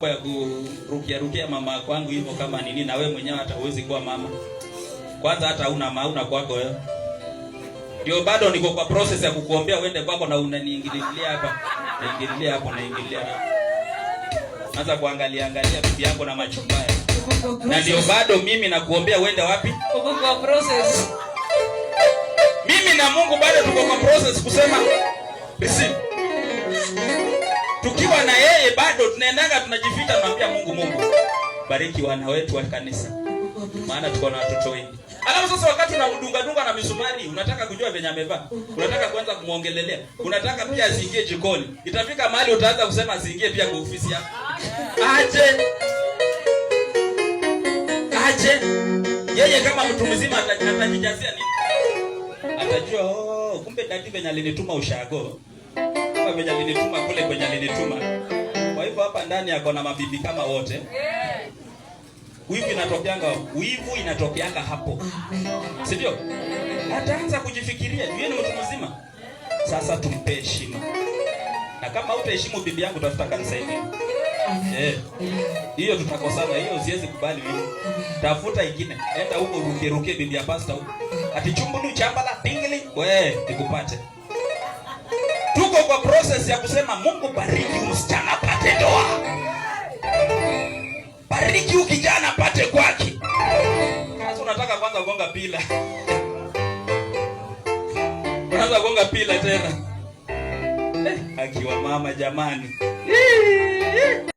Ya kurukia rukia mama kwangu hivyo kama nini, na wewe mwenyewe hata huwezi kuwa mama. Kwanza hata una mauna kwako wewe. Ndio bado niko kwa process ya kukuombea uende kwako na unaniingililia hapa. Naingililia hapo, naingililia hapo. Anza kuangalia angalia bibi yako na macho mbaya. Uko kwa Na ndio process. bado mimi nakuombea uende wapi? Uko kwa process. Mimi na Mungu bado tuko kwa process kusema receive. Tukiwa na yeye bado tunaendaga tunajificha, tunaambia Mungu, "Mungu, bariki wana wetu wa kanisa." Uko kwa process. Maana tuko na watoto wengi. Alafu sasa wakati unamdunga dunga na misumari, unataka kujua venye amevaa. Unataka kuanza kumuongelelea. Unataka pia asiingie jikoni. Itafika mahali utaanza kusema asiingie pia kwa ofisi yako. Aje. Aje. Yeye kama mtu mzima atajijazia nini? Atajua, "Oh, kumbe daddy venye alinituma ushago. Kama venye alinituma kule kwenye alinituma. Kwa hivyo hapa ndani ako na mabibi kama wote." Wivu inatokeanga, wivu inatokeanga hapo. Si ndio? Ataanza kujifikiria, yeye ni mtu mzima. Sasa tumpe heshima. Na kama hutaheshimu bibi yangu, tafuta kanisa ingine. Eh. Hiyo tutakosana, hiyo siwezi kubali mimi. Tafuta ingine. Enda huko ruke ruke bibi ya pastor huko. Ati chumbulu chambala pingili, we nikupate. Tuko kwa process ya kusema, "Mungu, bariki huyu msichana apate ndoa. Bariki huyu kijana apate kwake." Sasa unataka kwanza kugonga pillar. Unaanza kugonga pillar tena. Eh, akiwa mama jamani.